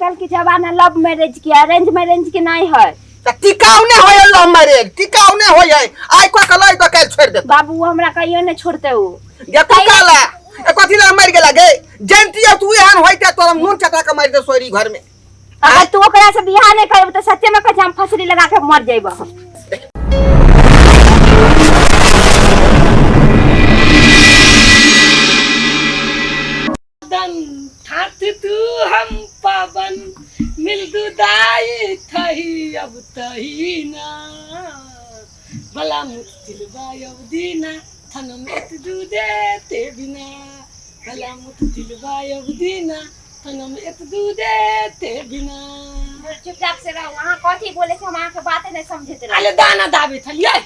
आजकल के जमाना लव मैरिज के अरेंज मैरिज के नहीं है। त टिकाउ नहि होय लव मैरिज, टिकाउ नहि होय है। आइ को के लय त काल्हि छोड़ि देत। बाबू हमरा कहियो नहीं छोड़ते ओ। गे तू काला ए कथी ला मरि गेला गे? जानती तू एहन होइते तोरा नून चटा के मारि दे सोरी घर में। अगर तू ओकरा से बियाह नहीं करब तो सच्चे में कहै छी हम फसरी लगा के मर जेब हम। दन थात तू हम पवन मिल दुदाई थही अब तही ना भला मुत दिलबा अब दीना थनम एत दूदे ते बिना भला मुत दिलबा अब दीना थनम एत दूदे ते बिना। चुपचाप से रहो, अहाँ कथी बोले से हम अहाँके बात नहीं समझैत रही। अरे दाना दाबे थलियै।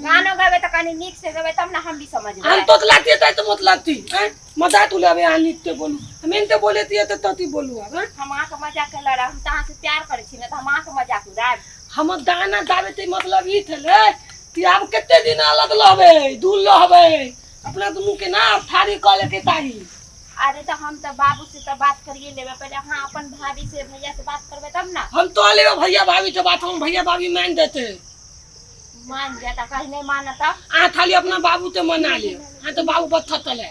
गानो गाबे तो कनी नीक से गाबे तब ना हम भी समझबै। हम तो लाती तो मत लाती हैं मजा तू लेबे अहाँ नीक ते बोलू हम एनते बोले तिए त तती बोलू आब हैं? हम अहाँके मजाक कर रहा, हम त अहाँ से प्यार करै छी ना त हम अहाँके मजाक उड़ायब। हम दाना दाबे ते मतलब ई थले कि आब कते दिन अलग लहबे दूर लहबे अपना दुनू के ना थारी क लेके ताही। अरे तो हम तो बाबू से तो बात करिए लेबे, पहले अहाँ अपन भाभी से भैया से बात करबे तब ना। हम तो लेबे भैया भाभी से बात, हम भैया भाभी मान देते। मान जाता कहीं नहीं मानता। आ खाली अपना बाबू ते मना ले, हाँ तो बाबू बत्थर तले।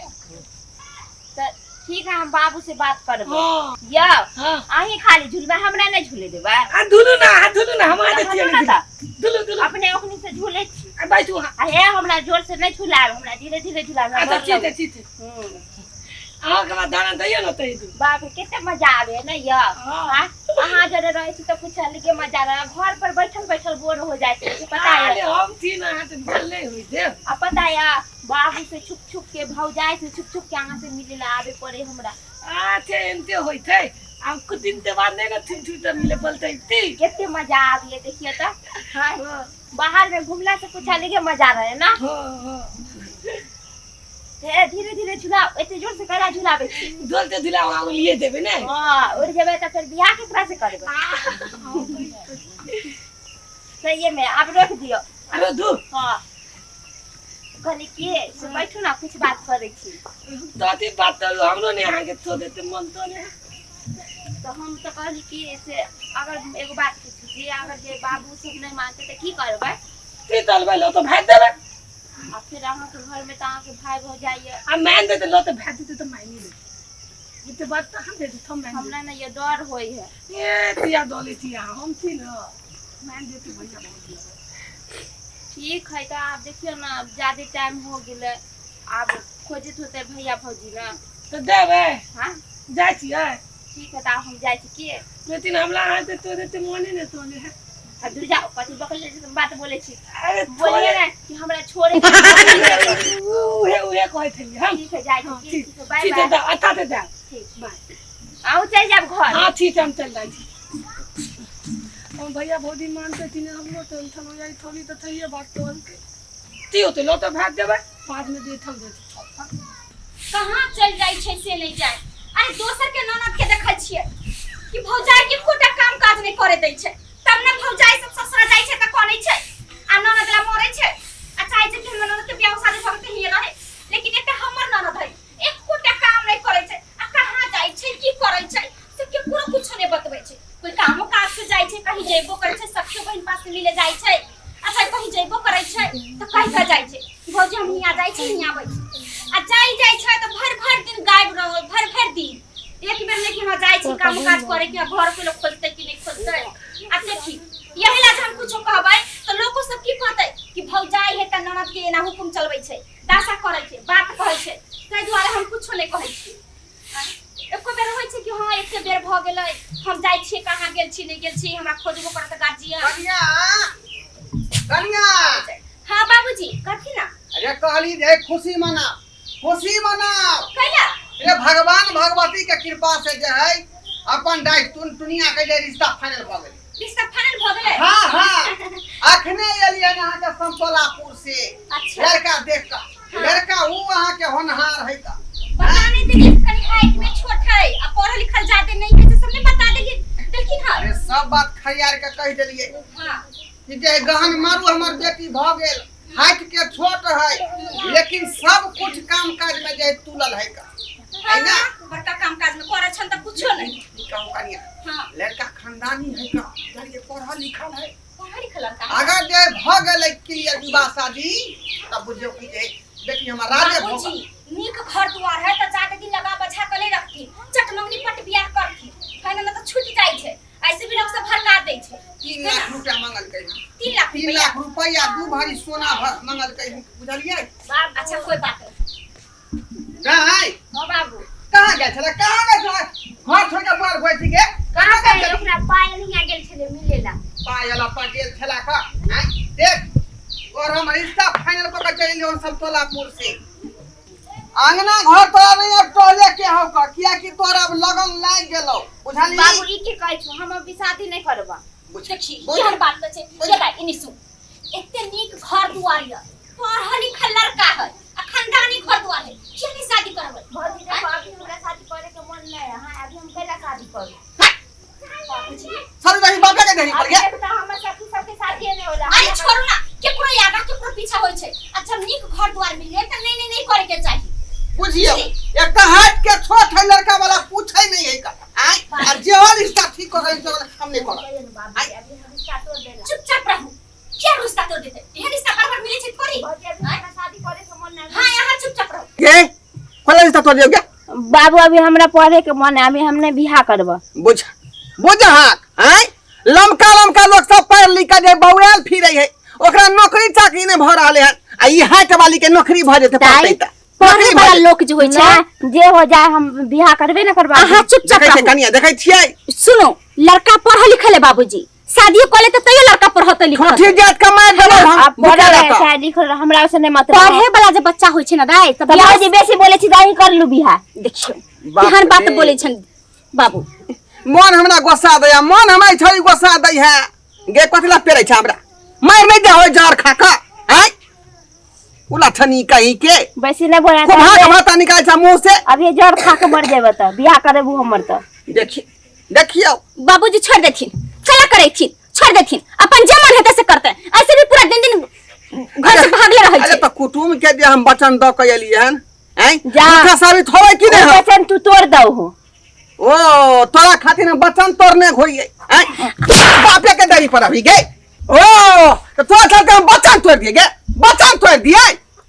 तो ठीक है हम बाबू से बात करबे। हाँ। यौ हाँ। अहीं खाली झूलबे हमरा नहीं झूले देबे। आ झूलू ना, आ झूलू ना, हम आ तऽ देतियै हटू ना ने। तऽ। झूलू झूलू। अपने ओखनी से झूले छी। आ बैठू अहाँ। आ हे हमरा जोर से नहीं झूलाब, हमरा धीरे धीरे झूलाब, हमरा अच्छा, डर ठीक है, लगै। ठीक है। अहाँके बाद दाना दैयौ ने तै दू। बाप रे कते मजा आबे है ने यौ। हाँ। हाँ? अहाँ जरे रहै छी तऽ कुछ अलगे मजा रहे, घर पर बैठल बैठल बोर हो जाइ छै, पता है? अरे हम छी ना, अहाँ तऽ बोल नहि होइ देब। आ पता है बाबू से छुप छुप के भौजाई से छुप छुप के अहाँ से मिले ला आबे पड़े हमरा। अच्छा एनते होइत है, आब कुछ दिन के बाद नहीं छुप छुप के मिले पड़ते ती। कते मजा आबे देखिए तो। हाँ। बाहर में घूमला से कुछ अलगे मजा रहे ना। हाँ, हाँ। हे धीरे धीरे झुलाओ, एते जोर से करा झुलाबे छी। जोर से झुलाओ, आब लिए देबे ने। हाँ, उड़ जेबे त फिर बियाह केकरा से करबे? सही में आब रोक दियो। अरे दू। हाँ। कहली के से बैठू ना कुछ बात करै छी। तो अथी बात तो हमरो ने अहाँ के छोड़ देते मन तो ने। तो हम तो कहली कि से अगर एगो बात पूछू जे अगर जे बाबू सब नहीं मानते त की करबै? की करबै? लो तो भाग देबै। आ फिर अहाँ के घर में त अहाँ के भाई भौजाई है। आ मान देते लो तो भाग देते तो मानी ले। ई तो बात तो हम देते हम मान। हमरा ना ये डर होई है। ए तिया डोली तिया हम थी ना मान देते भैया भौजी। ठीक है तो आप देखियो ना अब ज्यादा टाइम हो गेलै, आब खोजत होते भैया भौजी ना। तो देबै। हाँ? जाइ छियै। ठीक है तो हम जाइ छी के? लेकिन हमरा अहाँ के तो देते मोने ने तोले है। आ दूर जाओ, कथी बकले से बात बोले छी। अरे बोलिए ना कि हमरा छोड़े के। उहे उहे कहै छलियै हम। ठीक है जाइ छी। हाँ, ठीक है, बाय ठीक है, बाय। दा, अच्छा से जा। ठीक। बाय। अहूँ चलि जायब घर? हाँ ठीक है, हम चलि जाइ छी। हम भैया भौजी मानते थी ना, हमरो टेंशन हो जाई थोड़ी तो थइए बात तो के। ती होते लो तो भाग देबै, बाद में देथल देत। कहाँ चल जाइ छै से नहीं जाए। अरे दोसर के ननद के देखै छियै कि भौजाई के एकोटा काम काज नहीं करे दै छै, तब ने भौजाई सब ससुरा जाइ छै त कनै छै आ ननद ला मरै छै आ चाहै छै कि हमर ननद के बियाह शादी भऽ के हिये रहे, लेकिन एकटा हमर ननद है एकोटा काम नहीं करै छै आ कहाँ जाइ छै की करै छै से केकरो कुछो नहीं बतबै छै। कोई कामो काज से जाइ छै, कहीं जेबो करै छै, सखियो बहिन पास से मिले जाइ छै, अच्छा कहीं जेबो करै छै त कहि के जाइ छै कि भौजी हम हियाँ जाइ छी हियाँ आबै छी, आ जाइ जाइ छै त भरि भरि दिन गायब रहल, भरि भरि दिन एक बेर नहि कि हँ जाइ छी काम काज करे कि घर के लोग खोजतै कि नहीं खोजतै। आ देखी यही ला जे हम कुछो कहबै त लोको सब की कहतै कि भौजाई है त ननद के एना हुकुम चलबै छै, दासा करै छै, बात कहै छै, ताहि दुआरे हम कुछो नहि कहै छी। एको बेर होइ छै कि हँ एते बेर भऽ गेलै हम जाइ छियै, कहाँ गेल छी नहि गेल छी, हमरा खोजबो करत गार्जियन। कनिया, कनिया। हाँ बाबूजी कथी ना? अरे कहली जे खुशी मनाओ, खुशी मनाओ। कैला? अरे भगवान भगवती के कृपा से जे है अपन दाई टुनटुनिया के जे रिश्ता फाइनल भऽ गेलै। रिश्ता फाइनल भऽ गेलै? हाँ हाँ अखने एलियै अहाँ के समतोलापुर से। अच्छा। लड़का देख कऽ, लड़का ऊ अहाँ के होनहार है का। बता नहीं देलियै कनी हाइट में छोट है आ पढ़ल लिखल ज्यादा नहीं है से सब नहीं बता देलियै देलखिन हँ। अरे सब बात खरियार के कहि देलियै। हाँ। कि जे गहन मारू हमर बेटी भऽ गेल, हाइट के छोट है लेकिन सब कुछ काम काज में जे तुलल है का। है ना? बड़का काम काज में करे छन त कुछो नहीं। ई कहू कनिया, हां। लड़का खानदानी है का जानिए, पढ़ल लिखल है? पढ़ल लिखल लड़का है। अगर जे भ गेलै क्लियर विवाह शादी तब बुझियौ कि जे बेटी हमर राजे भऽ बाबूजी नीक घर द्वार है त जाके दिन लगा बझा के नहीं रखथिन, चट मंगनी पट बियाह करथिन है ना, त छूट जाइ छै, ऐसे भी लोग सब भड़का दै छै। 3 लाख रुपया मंगलकै हन। 3 लाख तीन रुपया? लाख रुपया, 2 भरी सोना मंगलकै हन, बुझलियै? अच्छा, कोई बात नहीं। नहीं। हो बाबू। कहाँ गेल छलै, कहाँ गेल छलै? घर छोड़ के बाहर घुरै छी के? कहाँ गए? ओकरा पायल हियाँ गेल छलै मिलेला। पायल अपन गेल छला का आँय? देख, और हम रिश्ता फाइनल कऽ के चलि एलियै समतोलापुर से। अंगना घर तोरा नहीं अब टहले के हौ का, कियाकि तोरा अब लगन लागि गेलौ, बुझलही? बाबू, ई के कहै छौ? हम अभी शादी नहीं करबा। देखी, केहन बात तऽ छै। ये भाई, इनी सुन, एते नीक घर दुआर यऽ, पढ़ल लिखल लड़का है आ खानदानी घर दुआर है, किया नहीं शादी करबै? भौजी, देखो, अभी हमरा शादी करे के मन नहीं है। हाँ, अभी हम कैला शादी करू? बाबूजी। सारी रही बापे के देरी पर अभी गे। देखता हमर सखी सबके शादी नहीं होला। अरे छोड़ू ना, केकरो आगा केकरो पीछा होइ छै। अच्छा, नीक घर दुआर मिलले तऽ नहीं नहीं नहीं करे के चाही। बुझियौ, एक तऽ हाथ के छोट है लड़का वाला, पूछै नहीं है का आँय, आ जे हो रिश्ता ठीक कऽ के हम नहीं करब। बाबूजी, अभी हम रिश्ता तोड़ देला। चुपचाप रहू। किया रिश्ता तोड़ देते? एहन रिश्ता बार बार मिले छै थोड़ी। भौजी, अभी हमरा शादी करे के मन नहीं। हाँ, यहाँ चुपचाप रहू। गे, कोला रिश्ता तोड़ दियौ गे? बाबू, अभी हमरा पढ़े के मन है, अभी हम नहीं बियाह करबा। बुझ बुझ हाक आँय, लमका लमका लोग सब पढ़ लिख के जे बौआल फिरै है, ओकरा नौकरी चाकरी नहीं भऽ रहलै हन, आ ई हाथ वाली के नौकरी भऽ जेतै। दाइ, पढ़तै तऽ पढ़े नौकरी भऽ वाला जेतै। लोक जे होइ छै ना, जे हो जाए, हम बियाह करबे ना करबा। अहाँ चुपचाप देखै छियै रहू। कनिया, देखै छियै? सुनो, लड़का पढ़ल लिखल है बाबूजी, शादियो कऽ ले तऽ तैयो लड़का पढ़त लिखत। ठोठी जात के मारि देबै हम। आप पढ़ल भुखा रहे रहता। चाहे लिखल रहे, हमरा से नहीं मतलब। पढ़े वाला जे बच्चा होइ छै ना दाइ, तऽ तऽ बियाह भौजी, बेसी बोले छी दाही कर लू बियाह। देखियौ, बाप केहन बात रे। बोलै छन बाबू। मन हमरा गोस्सा दै, मन हमरा छड़ी गोस्सा दै है। गे, कथी ला पेरै छै हमरा? मारि नहि दे हो जर खा कऽ आँय, उला छनी कहीं के। बेसी नहीं बोले। खूब हाथ भाता निकाल छै मुंह से। अभी जड़ खा के मर जेबे तऽ बियाह करेबू हमर तऽ। देखी, देखियौ। बाबूजी, छोड़ देथिन, कला करैथिन, छोड़ देथिन, अपन जे मन हेतै से करतै। ऐसे भी पूरा दिन दिन घर से भागले रहै अरे छै। तऽ कुटुम के जे हम वचन दऽ के एलियै हन आँय, जा। झूठा साबित होबै कि नहि? ओ वचन तू तोड़ दऊ हो। ओ तोरा खातिर हम वचन तोड़ने होइए आँय, बापे के दरी पर अभी गे। ओ तऽ तोरा चलते हम वचन तोड़ दिए गे, वचन तोड़ दिए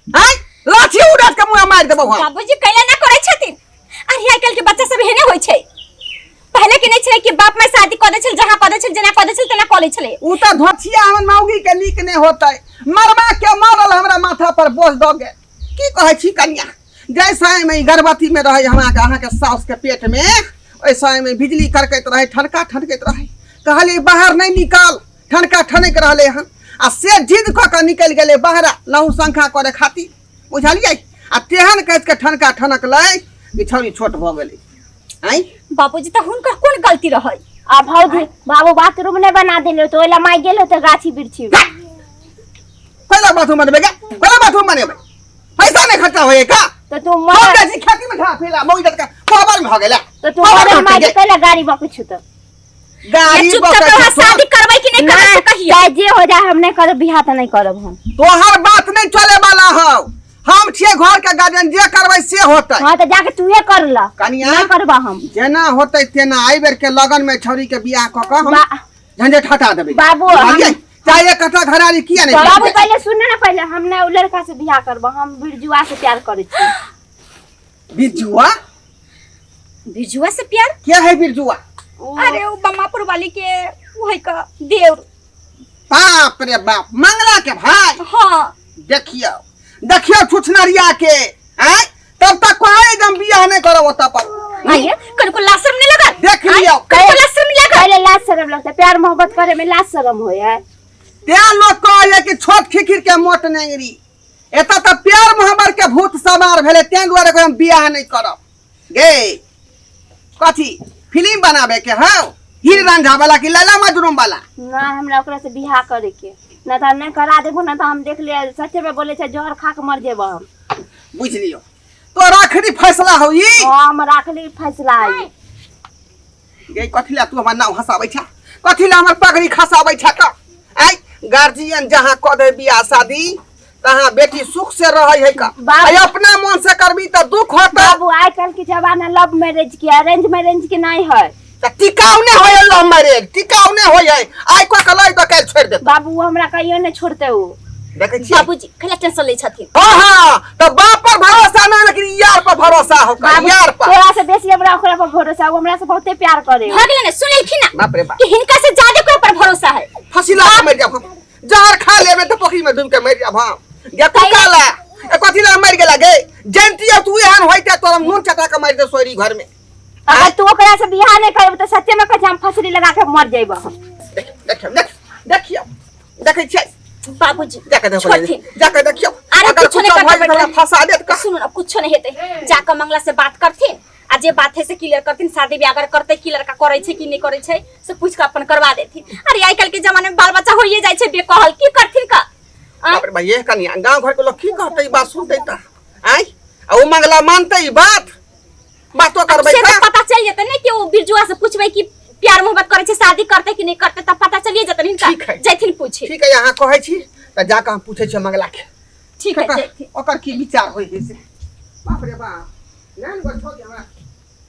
आँय, लाठी उड़ा के मुँह मारि देबौ हम। बाबूजी, कैला ना करै छथिन? अरे, आइ काल्हि के बच्चा सब एहने होइ छै। पहिले के नहि छलै कि बाप माय शादी कऽ दै छल, जहाँ कऽ दै छल, जेना कऽ दै छल तेना कऽ लै छलै। उ तऽ धोछिया हमर मौगी के नीक नहि होतै, मरबा के मरल हमरा माथा पर बोझ दऽ गेल। की कहै छी कनिया, जाहि समय में ई गर्भवती में रहै हमरा अहाँके साउस के पेट में, ओहि समय में बिजली कड़कैत रहै, ठनका ठनकैत रहै। कहलियै बाहर नहि निकल, ठनका ठनकि रहलै हन, आ से जिद कऽ के निकलि गेलै बाहर लहू शंखा करे खातिर, बुझलियै? आ तेहन कहि के ठनका ठनकलै कि छौरी छोट भऽ गेलै आँय। बाबूजी, तऽ हुनकर कोन गलती रहै? आ भौजी, बाबू बाथरूम नहीं बना देले तो ओइला माइ गेल होते गाछी बिरछी में। कैला बाथरूम बनेबै गे? कैला बाथरूम बनेबै? पैसा नहि खर्चा होइए का? तो तू हम मर जाइ छी खेती में, घास फैला मौगी जात का कोबर में हो गेला। तो तू कोबर मरल में माइ हटि के कैला गाड़ी बकै छु तऽ? गाड़ी चुपचाप बकै रह, छै। शादी करबै कि नहि करबै से कहियौ। चाहे जे हो जाए, हम नहीं करब बियाह तऽ नहीं करब हम। तोहर बात नहीं चले वाला हौ, हम छियै घर के गार्जियन, जे करबै से होतै। हाँ, तऽ जाके तूहे कर ल। कनिया। नहीं करबा हम। जेना होतै तेना। एहि बेर के लगन में छौरी के बियाह कऽ कऽ हम बा- झंझट हटा देबै। बाबू, हम- बुझलियै? चाहे एक कट्ठा घरारी किया नहीं। बाबू, पहिले सुन ने, पहिले हम ने उ लड़का से बियाह करब, हम बिरजुआ से प्यार करै छी। बिरजुआ? बिरजुआ से प्यार? क्या है बिरजुआ? अरे, ओ बम्मापुर वाली के वही का देवर। बाप रे बाप, मंगला के भाई? हाँ। देखियौ, देखियौ छुछनरिया के आँय, तब तक कहाँ एकदम बियाह नहीं करब ओतऽ पर। आइए, कनको लाज शर्म नहीं लगल? देख लियौ। कनको लाज शर्म नहीं लगल? पहिले लाज शरम लगता? प्यार मोहब्बत करे में लाज शरम होय है? तें लोग कहैया कि छोट खिखिर के मोट नेंगरी। एतऽ तऽ प्यार मोहब्बत के भूत सवार भेलै, तें दुआरे कोई हम बियाह नहीं करब। गे, कथी फिल्म बनाबे के हौ, हीर रांझा वाला कि लैला मजनू वाला? ना, हमरा ओकरा से बियाह करे के ना तऽ नहीं करा देबो ना तऽ हम देख लिया, सच्चे में बोले छै, जहर खा के मर जेबो हम। बुझ लियौ, तोर आखिरी फैसला हौ ई? हाँ, हमर आखिरी फैसला है। गे, कथी ला तू हमर नाव हंसाबै छ? कथी ला हमर पगड़ी खसाबै छ? तऽ आइ गार्जियन जहाँ कऽ दे बियाह शादी त अहाँ बेटी सुख से रहै है का। बाप- आ अपना मन से करबी त दुख होतै। बाबू आइ काल्हि के जमाना लव मैरिज के अरेंज मैरिज के नहीं है। त टिकाउ नहि होय लव मैरिज, टिकाउ नहि होय है। आइ कऽ के लय तऽ काल्हि छोड़ि देत। बाबू वो हमरा कहियो नहीं छोड़ते वो। देखै छियै? बाबूजी खला टेंशन लै छथिन। हाँ हाँ, तऽ बाप पर भरोसा नहि लेकिन यार पर भरोसा हो, बाबू, यार पर। तोरा से बेसी हमरा ओकरा पर भरोसा, वो हमरा से बहुते प्यार करे। भऽ गेलै ने, सुनलखिन ना बाप रे बाप। कि हिनका से ज्यादा कोई पर भरोसा है। फंसी ला के मरि जाब हम, जहर खा लेबे तऽ पोखरी में डूब के मरि जाब हम। गे तू काला ए कथी ला मरि गेला गे? जानती तू एहन होइते तोरा नून चटा के मारि दे सोरी घर में। अगर तू ओकरा से बियाह नहीं करब तऽ सच्चे में कहै हम फसरी लगा के मर जइब। देख देखियौ, देख देखियौ, देखै छियै। बाबूजी जाके देखो, छोड़थिन। जाके देखियौ। अरे अगर कुछो नहीं कुछो करते भऽ जेतै, बेटा। फंसा देत का। सुनू ना, कुछो नहीं हेतै, जाके मंगला से बात करथिन आ जे बात है से क्लियर करथिन। शादी ब्याह अगर करते की लड़का करै छै कि नहीं करै छै से पूछ के अपन करवा देथिन। अरे आइ काल्हि के जमाना में बाल बच्चा होइए जाइ छै बेकहल, की करथिन का? आँय? बाप रे भाई, ये कनिया गांव घर के लोग की कहतै ई बात सुनतै त आँय? आ ओ मंगला मानतै ई बात? बातो करबै से का? तऽ पता चलि जेतै ने कि ओ बिरजुआ से पूछबै कि प्यार मोहब्बत करै छै, शादी करतै कि नहीं करतै, तब पता चलिए जेतै हिनका। ठीक है। जैथिन पूछे। ठीक है, अहाँ कहै छी तऽ जाकऽ हम पूछै छियै मंगला के। ठीक है, ओकर जैथिन। ओकर की विचार होइ है से। बाप रे बाप, नान गो छोड़ हमरा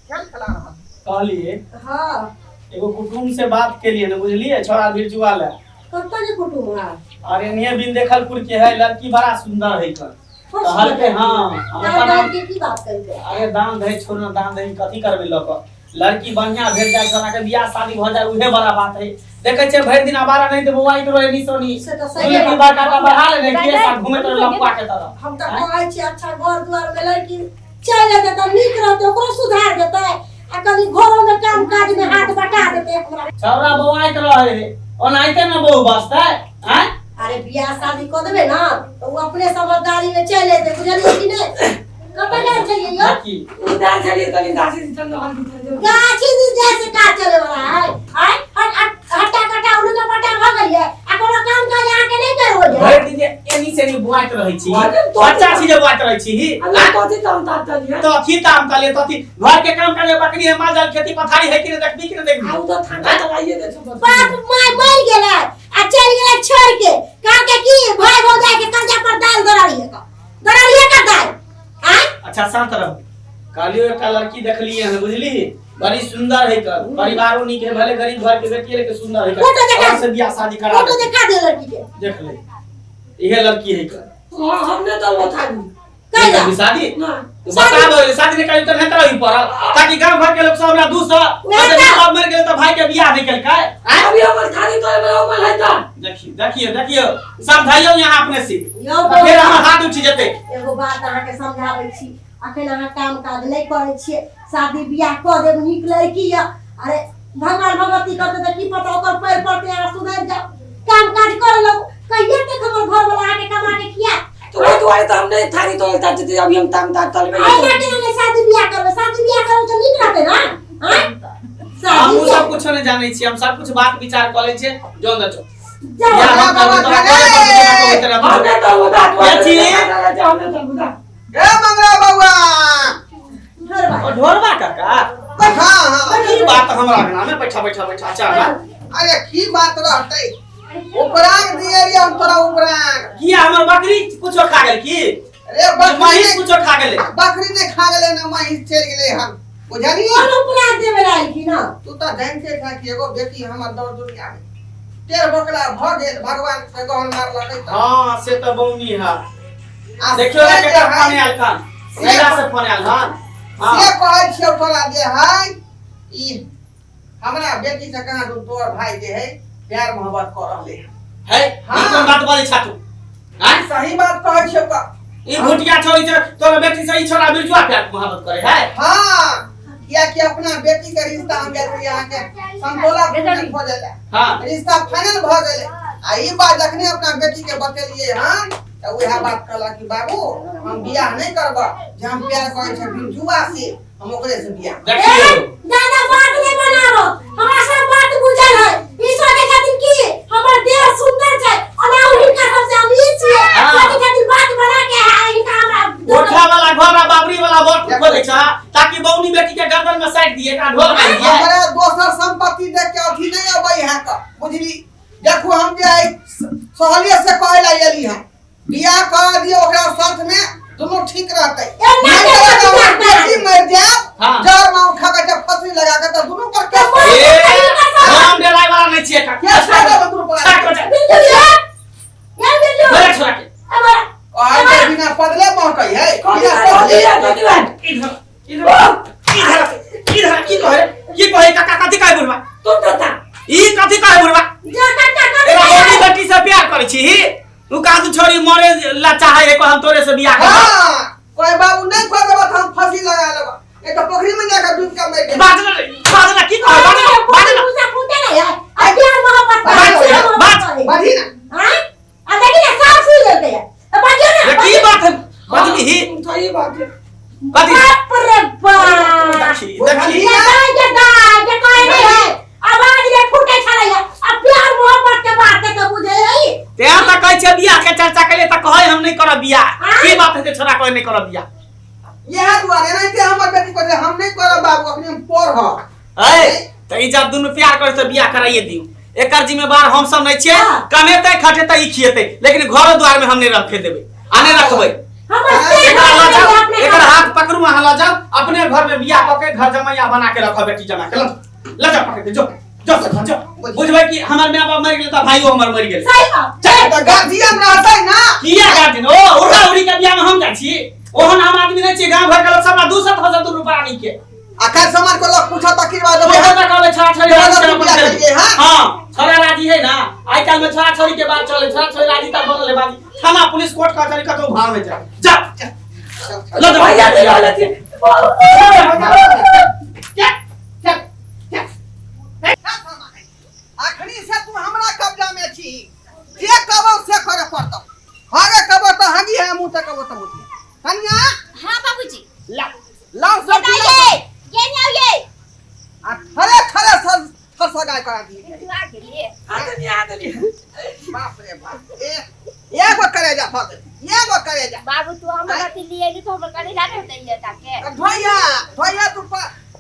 खेल खेला रहल। कहलिए हाँ एगो कुटुम से बात के लिए ने बुझलिए, छोड़ा बिरजुआ ले। कतऽ के कुटुम है? अरे निये बिन देखलपुर के है, लड़की बड़ा सुंदर है कर। कहल के हाँ, हम दान अपन दान के की बात करते? अरे दान दही छोड़ ना, दान दही कथी करबे लऽ कऽ, लड़की बढ़िया भेट जाए, छोड़ा के बियाह शादी भऽ जाए उहे बड़ा बात है। देखै छियै भरि दिन आवारा नहीं तऽ बौआइत रहे नी सोनी। से तऽ सही लड़की बात। बड़का टा बढ़ा लेने के साथ घूमैत रहे लफुआ के तरह। हम तऽ कहै छियै अच्छा घर दुआर में लड़की चलि जेतै तऽ नीक रहतै, ओकरो सुधार देतै आ कनि घरो में काम काज में हाथ बटा देतै हमरा। छौड़ा बौआइत रहे है, ओनाहिते ने बहू बसतै आँय? अरे बियाह शादी कऽ देबै ना तऽ ओ अपने समझदारी में चलि एतै, बुझलियै कि नहि? कतऽ गेल छलियै यौ? की उदार छलियै तनी दासी दिसन रहल दिसन। गाछी दिस जाइ से काज चले वाला है? आँय, हट्टा कट्टा उलूका पट्टा भऽ गेलियै आ कोनो काम काज अहाँके नहि करहो होइए? भरि दिन जे एनी से एनी बुआइत रहै छी, अरे तो- बच्चा छी जे बुआइत रहै छी। अभी कथी तम तात चलियै? तो अथी ताम ताले तो अथी घर के काम काज बकरी है, माल जाल खेती पथारी है कि नहीं देखबी कि नहीं देखबी? आ उ तऽ थाना चलाइए दे छौ। बाप माय मरि गेलै आ चलि गेलै छोड़ि के, कहलकै कि भाय भौजाइ के कर्जा पर दालि दरड़िए कऽ, दरड़िए कऽ दालि। आँय? अच्छा शांत रहो। कहलियो एकटा लड़की देखलिए हन बुझली, बड़ी सुंदर है कर, परिवारो नीक है, भले गरीब घर के बेटी है लेकिन सुंदर है कर। फोटो देखा। और से बियाह शादी करा फोटो दे। देखा दियो लड़की के। देख ले इहे लड़की है कर। हाँ, हमने तो वो थाली कैला? नहीं शादी ना तो बता दो शादी नहीं करी तो नहीं तरह पड़ल, ताकि गांव घर के लोग सब हमरा दू सौ वएह अगर तऽ। बाप मर गेल तो भाई के बियाह नहीं केलकै आँय? अभी हमर थाली तोड़े वाला उमर है तऽ। देखियो देखियो देखियो समझाइयो यहाँ अपने से, यौ फिर हमर हाथ उठि जेतै। एगो बात अहाँके समझाबै छी, अखन अहाँ काम काज नहि करै छियै, शादी बियाह कऽ देब, नीक लड़की यऽ, अरे भगवान भगवती करतै तऽ की पता ओकर पैर पड़तै, अहाँ सुधरि जाउ, काम काज कर लू। कहिया तक हमर घरवला अहाँके कमा के खियात? तो वही दुआरे तऽ हम नहीं थाली तोड़े चाहते थे, अभी हम ताम तात तलबे नहीं एना केना नहि शादी बियाह करबै? शादी बियाह करबै तऽ नीक रहतै ना? आँय? हम शादी उ सब कुछो नहीं जानै छी, हम सब कुछ बात विचार कऽ लै छियै, जोन दो जाउ। बियाह हम करबै तोरा घरे पर जेना कहबै तेना हम करबै। नहीं तोड़बो दा, बेटी। हम नहीं तोड़बो दा। ए मंगला बौआ। ढोरबा। ओ ढोरबा काका। हाँ हाँ, की बात हमरा अंगना में बैठा बैठा बैठा अच्छा ना? अरे की बात रहतै, उपरांग दिए रहियै हम तोरा उपरांग। किया हमर बकरी कुछो खा गेल की? अरे बकरी महीष नहि- कुछो खा गेलै? बकरी नहि खा गेलै ना महीष चलि गेलै हन, बुझलियै? कोन उपराग देबै ला एलखिन हँ? तू तऽ जानते छह कि एगो बेटी हमर दौड़ दुनिया में टेढ़ बोकला भऽ गेल, भगवान के गहन मारलकै तऽ। हाँ से तऽ बौनी है। आ देखियो ना से जे केकर है, फोन आयल खान, नैरा से फोन आयल हन। हाँ। से कहै छियौ तोरा जे है ई हमरा बेटी से कहाँ दू तोर भाई जे है प्यार मोहब्बत कऽ रहले हन। है, ई कोन बात बोलै छा तू? आँय? सही बात कहै छियौ का। ई घुटिया छोरी से तोरा बेटी से ई छोरा बिरजुआ प्यार मोहब्बत करे है? हाँ, कियाकि अपना बेटी के रिश्ता हम गेल रहियै अहाँके संतोला पूजन भऽ गेलै। हाँ। रिश्ता फाइनल भऽ गेलै आ ई बात जखने अपना बेटी के बतेलियै हन तऽ उएह बात कहलक कि बाबू हम बियाह नहि करब, जे हम प्यार करै छियै बिरजुआ से हम ओकरे से बियाह। देखियो दादा बात नहीं बनाबो, हमरा सब बात बुझल है। ई सोचे छथिन कि हमर देह सुंदर छै ओना हिनका सबसे अमीर छियै, हाँ। सोचे छथिन बात बना के आ हिनका हमरा कोठा वाला घर आ बाबरी वाला बर खोले छा ताकि बौनी बेटी के गर्दन में साटि दिए, एकरा ढोल मारि दिए। हमरा दोसर संपत्ति देख के अथी नहीं अबै है का, बुझली? देखू हम जे है सहलिये से कहै ला एली हन, बियाह कर रहतै। एना नहि के तऽ बियाह हमर बेटी मरि जायत, हाँ। जर माउ खा के जब फसरी लगा के तऽ दुनू पर केस ए, हम डराय वाला नहीं छियै काका। केस कऽ देब दुनू पर। छाक हो जा। बिल्लू ये ये बिल्लू बोले छोरा के। ए बड़ा और जे बिना पदले महकै है, कथी बिना कथी पदले। कथी बात इधर इधर इधर इधर की कहे की कहे काका कथी कहे बुढ़वा तू तो था ई कथी कहे बुढ़वा जो काका एरा कथी होली बेटी से प्यार करै छी तू कहा तू छोरी मरे ला चाहे है को हम तोरे से बियाह करब। हाँ, कोई बाबू नहीं खोल देबा तऽ हम फांसी लगा लेबा। एक तऽ पोखरी में जाके डूब के मरि जेबै। बाजना बाजना की कहे बाजना बाजना पूजा फूटे ना यार आ प्यार मोहब्बत बाज, बाज, बाजी ना। हां आ देखी ना साफ सुई लेते यार ए बाजियो ना ये की बात है बजली ही सही बात है कथी बाप रे बाप देखी देखी ये दाई के दाई के कोई नहीं है आवाज ले फूटे छले है आ प्यार मोहब्बत के बात के बुझे है ते तऽ कहै छै बियाह के चर्चा केलिए तऽ कहै हम नहीं करब बियाह हाँ? की बात है जे छोरा कहै नहीं करब बियाह इएह दुआरे एनाहिते हमर बेटी कहै छै, हम नहि करब बाबू, अखनी हम पढ़ब। ऐ तऽ ई जब दुनू प्यार करे तऽ बियाह कराइए दियौ एकर जिम्मेवार हम सब नहीं छियै हाँ। कमेतै खटेतै ई खिएतै लेकिन घरो द्वार में हम नहीं रखे देबै आ नहीं रखबै हमर से एकरा लऽ जाउ अपने एकर हाथ पकड़ू अहाँ लऽ जाउ अपने घर में बियाह कऽ के घर जमैया बना के रखब बेटी जमा के लऽ जाउ पकड़ के जो जो सखा जो बुझबै कि हमर माय बाप मरि गेल तऽ भाइयो हमर मरि गेल सही बात चल तऽ गार्जियन रहतै ना। किया गार्जियन ओ उड़ा उड़ी के बियाह में हम जाइ छी ओहन हम आदमी नहीं छी गांव घर के लोग सब दू सौ हजार दू रुपया नहीं के अखन सामान को लोग पूछत तऽ की बात तो देबै? हम कहबै छोरा छोरी छोरा राजी छोरी अपन बियाह खेल। करिए, हाँ? हाँ छोरा राजी है ना आइ काल्हि में छोरा छोरी के बात चले छोरा छोरी राजी तब बनल है बाजी थाना पुलिस कोर्ट कचहरी कतौ भाड़ में जा जा चल, लऽ जा भैया नहीं रहल थी चल, चल, चल। अखनी से तू हमरा कब्जा में छी, जे कहबौ से करे पड़तौ। हगे कहबौ तऽ हगी है, मुँह से कहबौ तऽ मुँह। कनिया हाँ बाबूजी ला लाओ सब चीज लाओ। बताइए ये नहीं आओ ये आ थरे थरे सर थर गाय करा दी। बिरजू आ गेलिए आदमी आदमी बाप रे बाप, ए एगो करेजा भऽ गेल, एगो करेजा। बाबू तू हमर अथी लिए एली तो हमर करेजा नहीं होतै ये ताके आ धोइया धोइया तू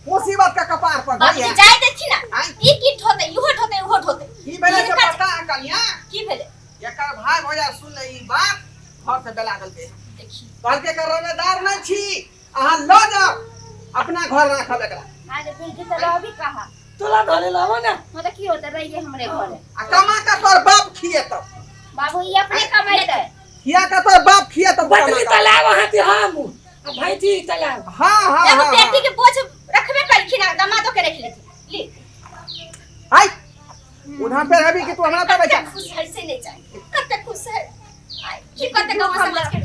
मुसीबत के कपार पर बाबूजी धोइया। जाय देखी ना आँय? ई की ठोते इहो ठोते उहो ठोते की भेलै से हिनका- पता है कनिया? की भेलै एकर भाय भैया सुन ले ई बात घर से बेला देलकै। देखी कहलकै एकर रवेदार नहि छी, अहाँ लऽ जाउ अपना घर राखब एकरा। हाँ तो बिरजू तो रहबी कहाँ तोला धरे लावो ना हाँ तो की होता रहिए हमरे घरे आ कमा के तोर बाप खिएतौ, बाबू ये अपने कमाइते खिया के तोर बाप खिएतौ कमा बटली के। तालाब हाथी हम आ भाईजी तालाब हाँ हाँ एगो हाँ बेटी के बोझ रखबे कलखिन आ दामादो के रख लेथिन ली हाय उधर पे रहबी कि तू हमरा पे बैठा? कते खुश है से नहीं जाए कते खुश है आय, की कते गाँव समाज के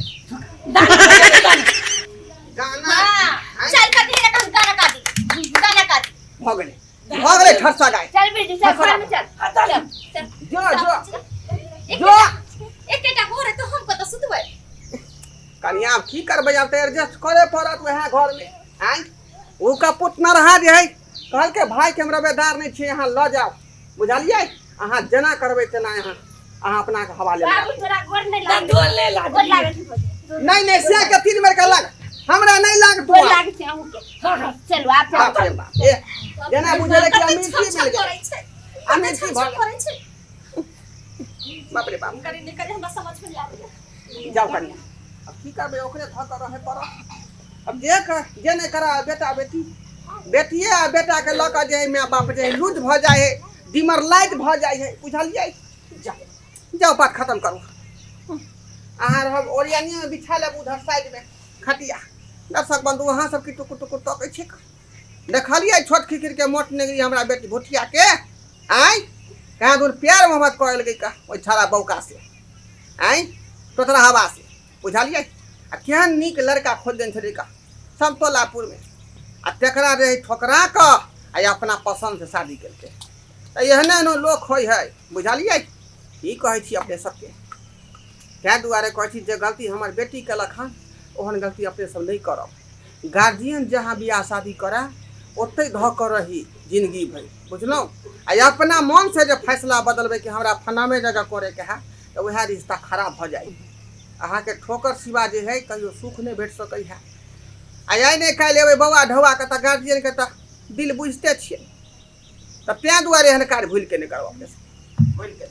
गाना हाँ चल कर धीरे हम गाना गा दी गाना गा दी भऽ गेलै, भऽ गेलै ठरसा गाय। चल बिरजू चल घर में चल चल चल जो जो जो एकेटा घर है तो हम कतऽ सुतबै कनिया आब की करबै, आब तऽ एडजस्ट करे पड़त वएह घर में। आँय ओ का पुत न रहा जे है, कहलकै भाई के हम रवेदार नहीं छी, अहाँ लऽ जाउ। बुझलियै, अहाँ जेना करबै तेना अहाँ अहाँ अपना के हवाले में बाबू तोरा गोर नहीं ना लागे डोल ले ला गोर लागे छै नहीं नहीं से के तीन बेर के लग, हमरा नहीं लाग तू। गोर लागे छै अहूँ के। हां हां चलू आप बाप रे बाप, ए जेना बुझेलै कि कते अमीर छम की छम मिल गेल, करै छै अमीर कते की छम भऽ छम गेल। करै छै बाप रे बाप, करे नहीं करे हमरा समझ में नहीं आबैया। जाओ कनिया अब की करबै, ओकरे धऽ कऽ रहै पड़त। अब जे जे नहि करा बेटा बेटी बेटिए आ बेटा के लऽ कऽ जे है माय बाप जे है लूज भऽ जाइ है, डिमरलाइज भऽ जाइ है। बुझलियै, जाओ जाओ बात खत्म करू। अहाँ रहब ओरियानिए में बिछा लेब उधर साइड में खटिया। दर्शक बंधु अहाँ सबके टुकुर टुकुर तकै छै, देखलियै छोट खिखिर के मोट नेगरी हमरा बेटी भुटिया के आँय कहाँ दूर प्यार मोहब्बत कऽ लेलकै का ओहि छाड़ा बौका से, आँय तोतरा हवा से। बुझलियै, आ केहन नीक लड़का खोज देने छलै का समतोलापुर में, आ तेकरा रहै ठोकरा कऽ आ अपना पसंद से शादी केलकै। तऽ एहने एहनो लोक होइ है। बुझलियै, ई कहै छी अपने सबके, ताहि दुआरे कहै छी जे गलती हमर बेटी केलक हन ओहन गलती अपने सब नहि करब। गार्जियन जहाँ बियाह शादी करए ओतहि धऽ कऽ रही जिंदगी भरि, बुझलहुँ। आ अपना मन से जे फैसला बदलबै कि हमरा फलामे जगह करैके है तऽ वएह रिश्ता खराब भऽ जाइ। अहाँके ठोकर सिवा जे है कहियो सुख नहि भेट सकै है। आ आइ नहि काल्हि एबै बौआ ढौआके तऽ गार्जियनके तऽ दिल बुझिते छियै, तऽ ताहि दुआरे एहन कार्य भूलि के नहि करब अपने सब, भूलि के।